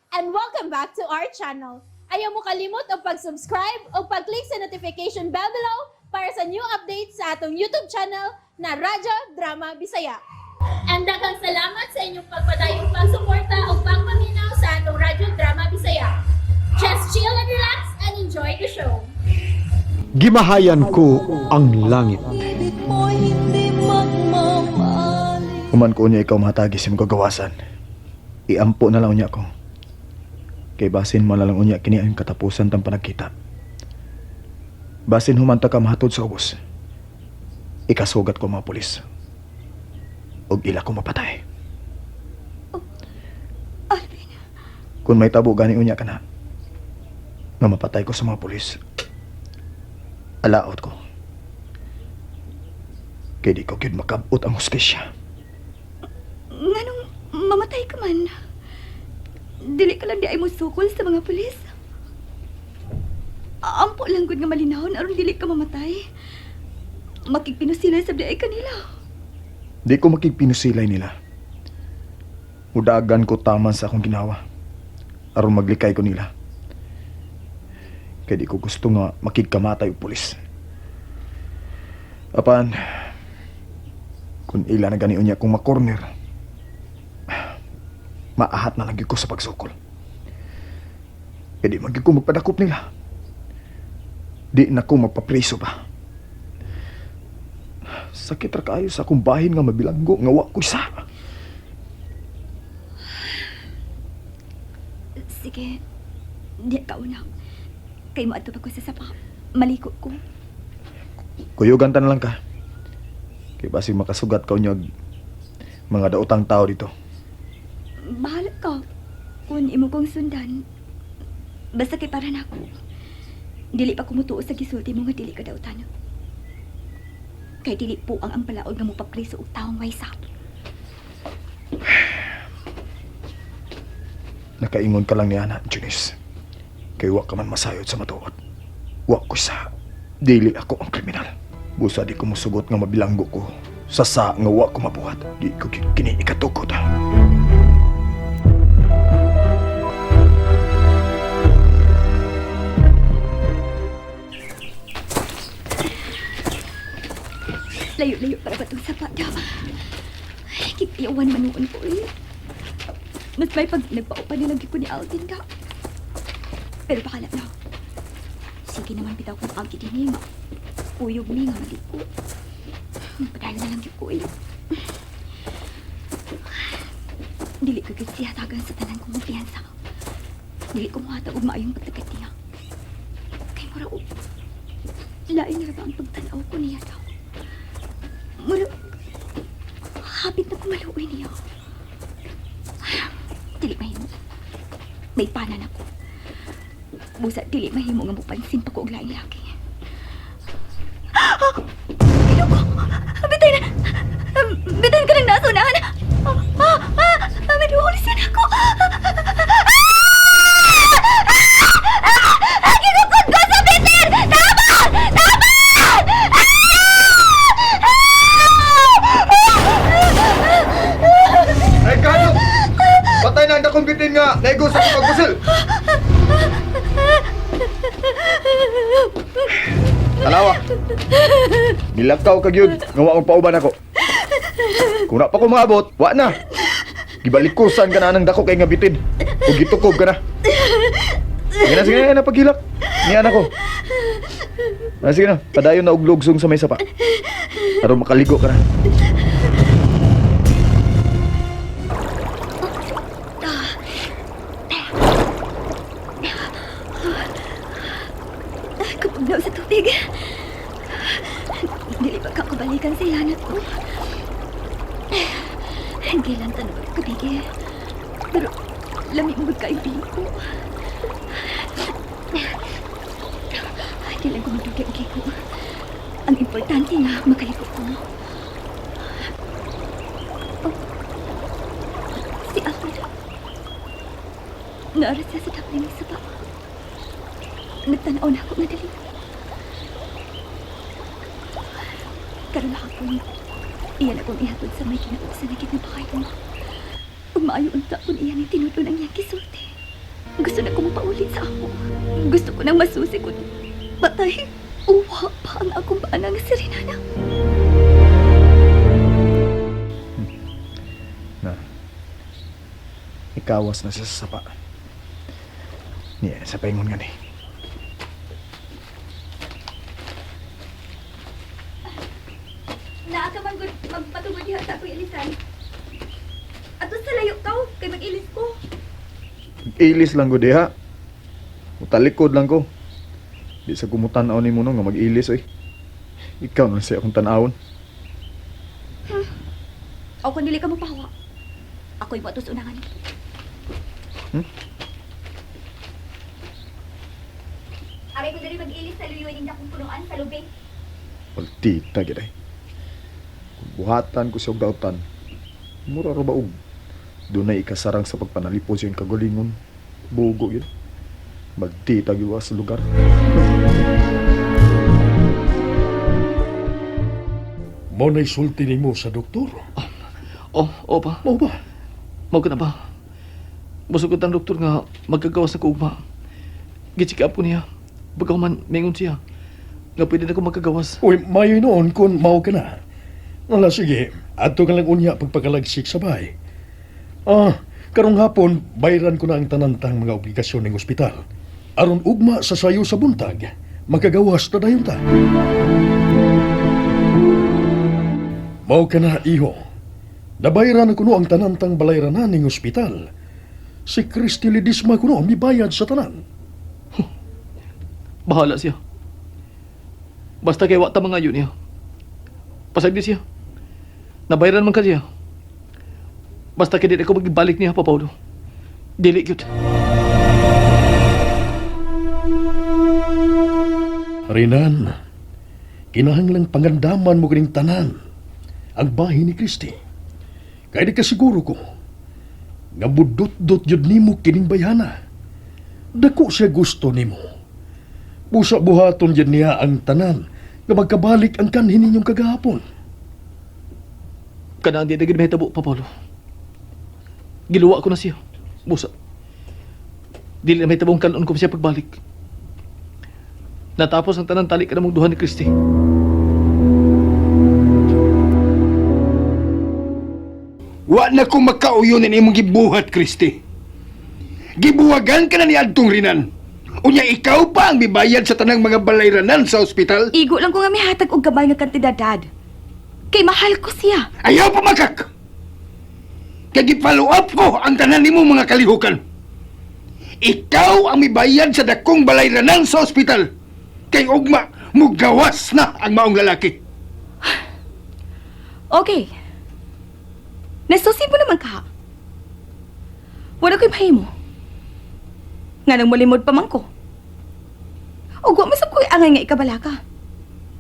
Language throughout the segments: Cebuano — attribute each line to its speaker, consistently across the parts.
Speaker 1: And welcome back to our channel. Ayaw mo kalimot og pag-subscribe o pag-click sa notification bell below para sa new updates sa atong YouTube channel na Radyo Drama Bisaya. And daghang salamat sa inyong pagpadayong pagsuporta o pagpaminaw sa atong Radyo Drama Bisaya. Just chill and relax and enjoy the show.
Speaker 2: Gimahayan ko ang langit.
Speaker 3: Ibig mo hindi magmamali.
Speaker 4: Human ko unya ikaw mahatagi sa imong kagawasan. Iampo na lang unya ko. Kay basin mo na lang unya kini ang katapusan tang panagkita. Basin humanta ka mahatod sa ubos. Ikasugat ko mga pulis. Og ila ko mapatay.
Speaker 5: Alvin,
Speaker 4: Kung may tabo gani unya ka na, nga mapatay ko sa mga pulis. Alaot ko. Kay di ko gyud makabot ang hustisya.
Speaker 5: Nganong mamatay ka man? Dili ka lang di ay mosukol sa mga pulis. Ampo lang gud nga malinahon aron dili ka mamatay. Makigpinusilay sa di ay kanila.
Speaker 4: Di ko makigpinusilay nila. Udagan ko taman sa akong ginawa. Aron maglikay ko nila. Kaya di ko gusto nga makigkamatay og pulis. Apan, kung ila na gani unya kong makorner, maahat na lang gyud ko sa pagsukol. Kaya di man gyud ko magpadakop nila. Di na ko magpapriso pa. Sakit ra kaayo sa akong bahin nga mabilanggo nga wa ko isa.
Speaker 5: Sige, di ka una. Kay mo adto pa ko sa sapa. Maliko ko.
Speaker 4: Kuyugan ta na lang ka. Kay basig makasugat ka unyag mga daotang tao dito.
Speaker 5: Bahala ka kung imo kong sundan. Basta kay para nako. Dili pa kumutuo sa gisulti mo nga dili ka dautan. Kay dili po ang balaod nga mopapriso og taong way sap.
Speaker 4: Nakaingon ka lang ni Ana, Junice. Kay wa ka man masayod sa matuod. Wa ko sa dili ako ang kriminal. Busa di ko musugot nga mabilanggo ko. Sa sa nga wa ko mabuhat. Di ko gyud kini ikatukod.
Speaker 5: Layo-layo para ba itong sapa daw? Ay, kikayawan manuon ko eh. Mas may pag nagpaupan nilang ko ni Alvin ka. Pero bahala na. Sige naman bitaw kung agi din eh. Kuyog mi nga maliko. Padayon na lang yun ko eh. Dili ko gyud siya tagan sa tanan kong kumpiyansa. Dili ko muhatag og maayong pagtagat niya. Kay mura og lain ra ba ang pagtan-aw ko niya daw. Mura, hapit na kumaluoy niya. Dili mahimo. May panan ako. Busa, dili mahimo nga mupansin pa ko og laing laki. Ginoo ko! Bitay na! Bitay ka ng nasunahan! Manuhulisan ako! Ginukod ko sa bitin! Tama! Tama!
Speaker 4: Ay, kayo! Patay na ang dakong bitin nga! Naigo sa akong pagpusil! Tanawa! Nilakaw ka gyud nga wa magpauban ako. Kung na pa ko maabot, wa na. Gibalikusan ka na ng dako kay nga bitin. Ug gitukob ka na. Sige na, sige na, paghilak. Niyan ako. Ah, sige na, padayon na og lugsong sa may sapa. Aron makaligo ka na.
Speaker 5: Kapag sa tubig. Dili pa ka kabalikan sa ilanat ko. Hindi lang tanong ko kabigi. Pero lami mo gud kaayong ko. Di lang ko madugi ang ko. Ang importante nga makaliko ko. Oh, si Alfred. Naarat siya sa daplin ng sapa. Nagtanaw na ako nga dali. Karon hapon, iyan akong ihatod sa may kinauksan na gid na bakayon. Ug maayo unta kung iyan ay tinud-on ang iyang gisulti. Gusto na ko mapauli sa ako. Gusto ko nang masusi ko. Patay, uwa pa ang akong bana nga si Renana.
Speaker 4: Na. Ikawas na siya sa sapa. Niya, sa paingon nga ni.
Speaker 5: Naa ka man gud magpatugod diha sa akong ilisan. Ato sa layo ka kay mag-ilis ko.
Speaker 4: Ilis lang ko diha. Utalikod lang ko. Di sa kumutan-aw ni mo no nga mag-ilis oy. Ikaw man siya akong tan-awon.
Speaker 5: O kung dili ka mapawa. Ako'y mo ato sa unangan.
Speaker 4: Hmm?
Speaker 5: Aray ko diri mag-ilis sa luyo ning dakong punuan sa lubi.
Speaker 4: Paltita gid ay. Kung buhatan ko siya og dautan, mura ra ba og dunay ikasarang sa pagpanalipod sa iyong kagalingon. Bugo yun. Magtita gyud sa lugar.
Speaker 6: Mao na'y sulti nimo sa doktor.
Speaker 7: Oh, oh pa.
Speaker 6: Mao ba?
Speaker 7: Mao ka na ba? Busog ang doktor nga magkagawas na ko ugma. Gicheck up ko niya. Bagaw man, mingon siya. Nga pwede na ko magkagawas.
Speaker 6: Uy, mayo noon kung mao ka na. Ala, sige. Adto ka lang unya pagpakalagsik sa bahay. Ah, karong hapon, bayran ko na ang tanantang mga obligasyon ng ospital. Aron ugma sa sayo sa buntag, magkagawas na dayon ta. Mao ka na, iho. Nabayran na kuno ang tanantang balayranan ning ospital. Si Christy Lidisma kuno ang mibayad sa tanan.
Speaker 7: Bahala siya. Basta kay wa ta mga yun niya. Pasagdi siya. Nabayran man ka siya. Basta kay di na ko magbalik niya, Pa Paulo. Dili gyud.
Speaker 6: Renan, kinahanglang pangandaman mo kining tanan ang bahin ni Kristi. Kay di ka siguro ko, nga budot-dot yun nimo kining bayhana. Dako siya gusto nimo. Busa buhaton yun niya ang tanan nga magkabalik ang kanhin ninyong kagahapon.
Speaker 7: Kanang di na gyud mahitabo, Pa Paulo. Giluwa ko na siya. Busa. Dili na mahitabong kanon ko siya pagbalik. Natapos ang tanan tali ka na mong duha ni Kristi.
Speaker 8: Wa na ko makauyon ni imong gibuhat, Kristi. Gibuwagan ka na ni adtong rinan. Unya ikaw pa ang mibayad sa tanang mga balayranan sa ospital.
Speaker 5: Igo lang ko nga mihatag og gamay nga kantidad, Dad. Kay mahal ko siya.
Speaker 8: Ayaw pamakak! Kay gi-follow up ko ang tanan nimo mga kalihukan. Ikaw ang mibayad sa dakong balayranan sa ospital. Kay ugma, mugawas na ang maong lalaki.
Speaker 5: Okay. Nasusi mo naman ka. Wala ko'y mahimo. Nga nang mulimod pa man ko. Ug wa man sab ko'y angay nga ikabala ka.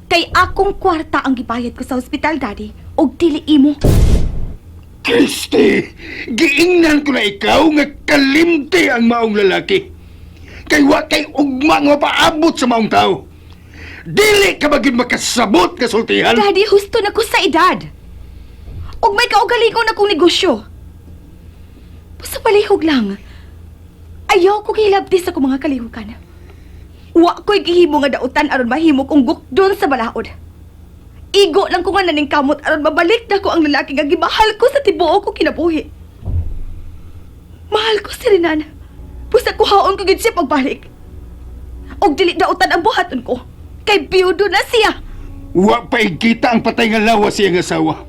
Speaker 5: Kay akong kwarta ang gibayad ko sa ospital, Daddy, ug dili imo.
Speaker 8: Kristi, giingnan ko na ikaw nga kalimti ang maong lalaki. Kay wa kay ugma nga mapaabot sa maong tao. Dili ka ba gyud makasabot nga sultihan?
Speaker 5: Daddy, husto na ko sa edad. Ug may kaugalingon akong negosyo. Basta palihog lang. Ayaw ko gihilabti sa akong mga kalihukan. Wa ko'y gihimo nga dautan aron mahimo kong gukdon sa balaod. Igo lang ko nga naning kamot aron mabalik na ko ang lalaki nga gimahal ko sa tibuok ko kinabuhi. Mahal ko si Renan. Busa kuhaon ko gid siya pagbalik. Og dili dautan ang buhaton ko. Kay biyudo na siya.
Speaker 8: Wa pa kita ang patay nga lawas siyang asawa.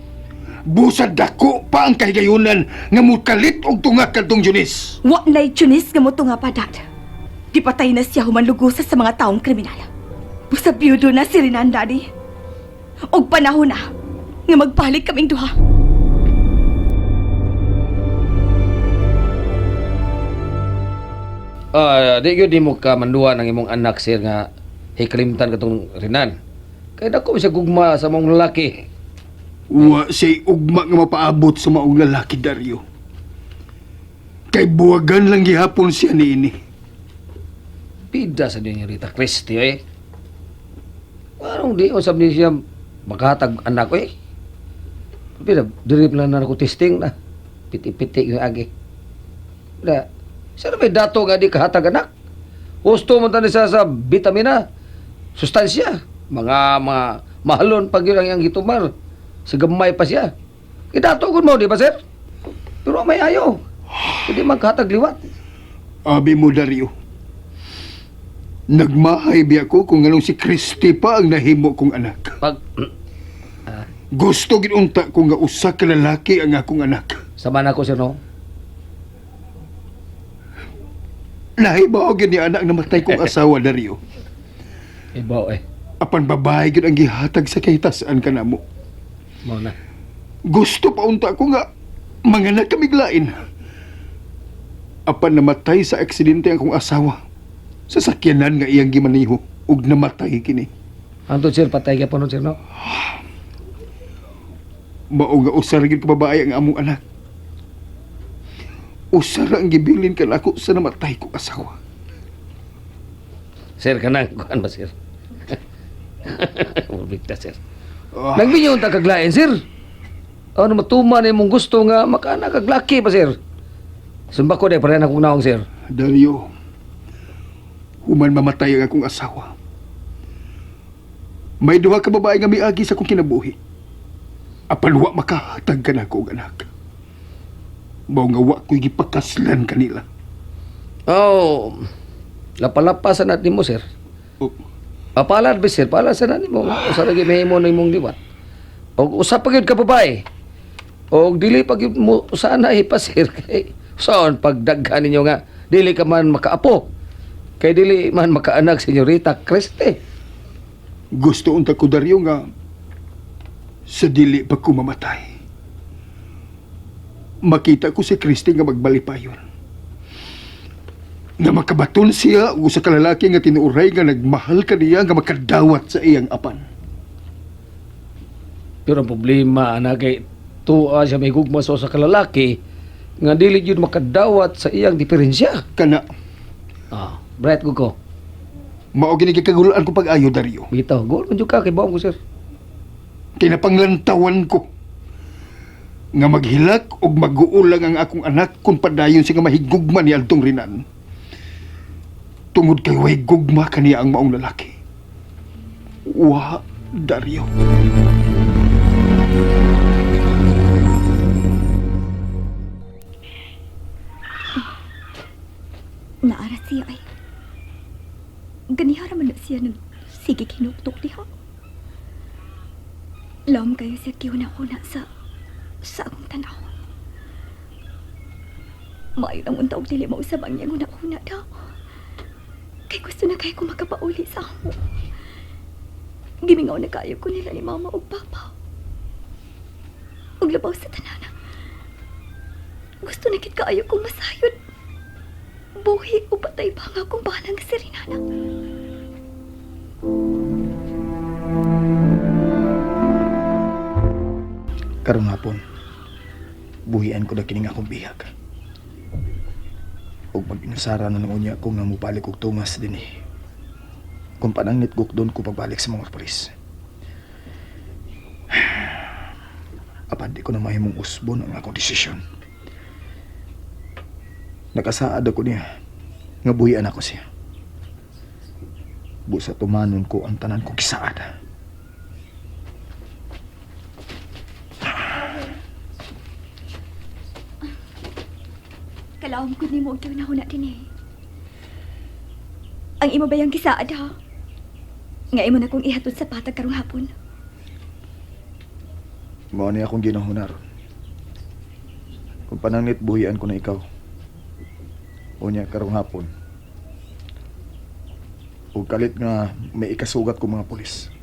Speaker 8: Busa dako pa ang kahigayunan nga mukalit og tunga kadtong Junis.
Speaker 5: Wa na'y tunis nga mo tunga pa, Dad. Gipatay na siya humanlugusa sa mga taong kriminal. Busa biyudo na si Renan, Daddy. Og panahon na nga magbalik kaming duha.
Speaker 9: Ah, di gyud nimo ka manduha ng imong anak sir nga hiklimtan katong Renan. Kay dako siya gugma sa mong lalaki.
Speaker 8: Wa siya'y ugma nga mapaabot sa maong lalaki, Dario. Kay buwagan lang gihapon siya niini.
Speaker 9: Pida sa niya Rita Christie eh. Warong di usab ni siya makahatag anak eh. Pida diri pa lang na ako testing na. Piti-piti yung agi. Pida Sir, may dato nga di kahatag anak. Gusto mo tani sa bitamina, sustansya, mga mahalon pag yun ang iyang gitumar. Sa gamay pa siya. Idato gud mo, di ba, sir? Pero may ayo. Hindi magkahatag liwat.
Speaker 8: Abi mo, Dario. Nagmahay biya ko kung anong si Christy pa ang nahimo kong anak.
Speaker 9: Pag
Speaker 8: Gusto ginunta ko nga usa ka lalaki ang akong anak.
Speaker 9: Sama na ko, sir, no?
Speaker 8: Nahibaw gyud ni anak namatay kong asawa, Dario.
Speaker 9: Ibaw eh.
Speaker 8: Apan babae gyud ang gihatag sa kahitasan kanamo.
Speaker 9: Mao na.
Speaker 8: Gusto pa unta ko nga manganak kami lain. Apan namatay sa aksidente ang akong asawa. Sa sakyanan nga iyang gimaniho ug namatay kini.
Speaker 9: Anto, sir, patay ka pa nun, sir, no?
Speaker 8: Mao nga usa ra gyud ka babae ang among anak. Usa ra ang gibilin kanako sa namatay kong asawa.
Speaker 9: Sir, kanang kuan ba, sir? Mabigta, sir.
Speaker 8: Ah.
Speaker 9: Nagbinyo ta kaglain, sir. Ano matuman imong gusto nga makaana kag laki pa, sir. Sumba ko dai parehan akong naong, sir.
Speaker 8: Dario, human mamatay ang akong asawa. May duha ka babae nga miagi sa akong kinabuhi. Apan wa makahatag ka nako og anak. Mao nga wa ko'y gipakaslan kanila.
Speaker 9: Oh, lapalapa sa natin mo, sir.
Speaker 8: Oh.
Speaker 9: Papalad ba, sir? Palad sa natin mo. Usa lagi mahimo na imong liwat. Og usa pa gyud ka babae. Og dili pa gyud mo sana pa, sir. Kay saan pagdaghan ninyo nga dili ka man makaapo. Kay dili man makaanak, Senyorita Criste.
Speaker 8: Gusto unta ko, Dario, nga sa dili pa ko mamatay. Makita ko si Kristi nga magbalipayon. Nga makabaton siya og usa ka lalaki nga tinuoray nga nagmahal kaniya nga makadawat sa iyang apan.
Speaker 9: Pero ang problema ana kay tuwa siya may gugma sa usa ka lalaki nga dili gyud makadawat sa iyang diferensya.
Speaker 8: Kana.
Speaker 9: Ah, bright ko ko.
Speaker 8: Mao gini gikaguloan ko pag-ayo, Dario.
Speaker 9: Bitaw, gol man jud ka kay bawang ko, sir.
Speaker 8: Kinapanglantawan ko nga maghilak og maguulang ang akong anak kung padayon siya nga mahigugma ni adtong Renan. Tungod kay way gugma kaniya ang maong lalaki. Wa, Dario.
Speaker 5: Naara siya ay. Ganihara man na siya nag sige kinuktok diha. Lom kayo siya kihuna-huna sa akong tanaw. Maayo lang unta og dili mausab ang iyang huna-huna daw. Kay gusto na kayo ko makapauli sa amo. Gimingaw na kayo ko nila ni mama ug papa. Ug labaw sa tanana. Gusto na kit kaayo kong masayod. Buhi o patay pa nga akong balang si Rinana.
Speaker 4: Karong hapon, buhian ko na kining akong bihag. Ug pag-inusara na lang unya ko nga mubalik og tungas din eh. Kung panangnit guk doon ko pagbalik sa mga pulis. Apan di ko na mahimong usbon ang akong desisyon. Nakasaad ako niya nga buhian ako siya. Busa tumanon ko ang tanan kong gisaad.
Speaker 5: Kalawom ko ni mo og na din eh. Ang imo bayang gisaad ha? Nga imo na kong ihatod sa patag karong hapon.
Speaker 4: Mao ni akong ginahunar. Kung panangnit buhian ko na ikaw. Unya karong hapon. Ug kalit nga may ikasugat ko mga pulis.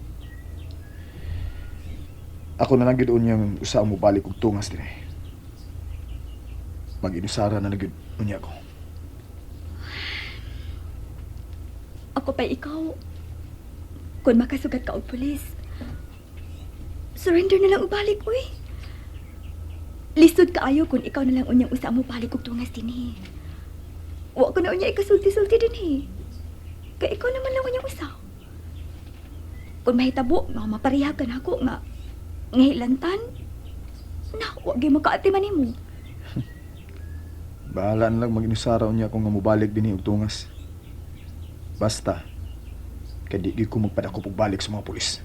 Speaker 4: Ako na lang gyud unyang usa ang mobalik og tungas dinhi. Mag-inusara na lang gyud unya ko.
Speaker 5: Ako pa ikaw. Kung makasugat ka og pulis, surrender na lang ubalik, uy. Lisod kaayo kung ikaw na lang unyang usa mo balik og tungas dinhi. Wa ko na unya ikasulti-sulti dinhi. Kay ikaw naman lang unyang usa. Kung mahitabo, nga mapareha ka na ako nga ngahilantan, na, wa gyud makaatiman nimo.
Speaker 4: Bahala na lang mag-inusaraw niya kung nga mobalik dinhi og tungas. Basta, kay di gyud ko magpadakop og balik sa mga pulis.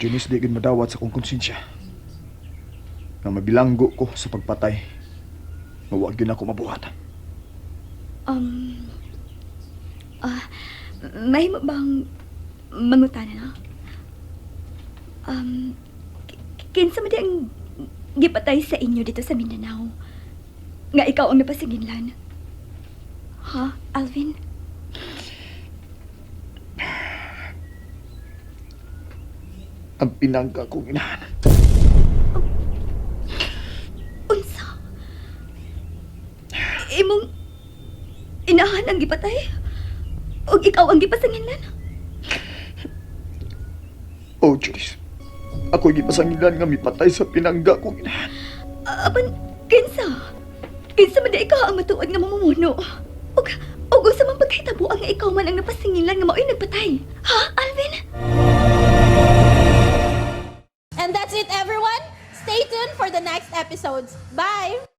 Speaker 4: Janice, di gyud madawat sa akong konsensya. Nga mabilanggo ko sa pagpatay. Nga wa gyud ako mabuhat.
Speaker 5: Ah, mahimo bang mangutana na? Kinsa man di ang gipatay sa inyo dito sa Mindanao? Nga ikaw ang napasinginlan. Ha, Alvin?
Speaker 4: Ang pinangga kong inahan.
Speaker 5: Unsa? Imong inahan ang gipatay? O ikaw ang gipasanginlan?
Speaker 4: Oh, Janice. Ako gipasangilan nga mipatay sa pinangga kong inahan.
Speaker 5: Apan, kinsa? Kinsa man di ikaw ang matuod nga mamumuno? Og unsa man pagkahitabo ang ikaw man ang napasingilan nga mao'y nagpatay? Ha, Alvin?
Speaker 1: And that's it, everyone. Stay tuned for the next episodes. Bye!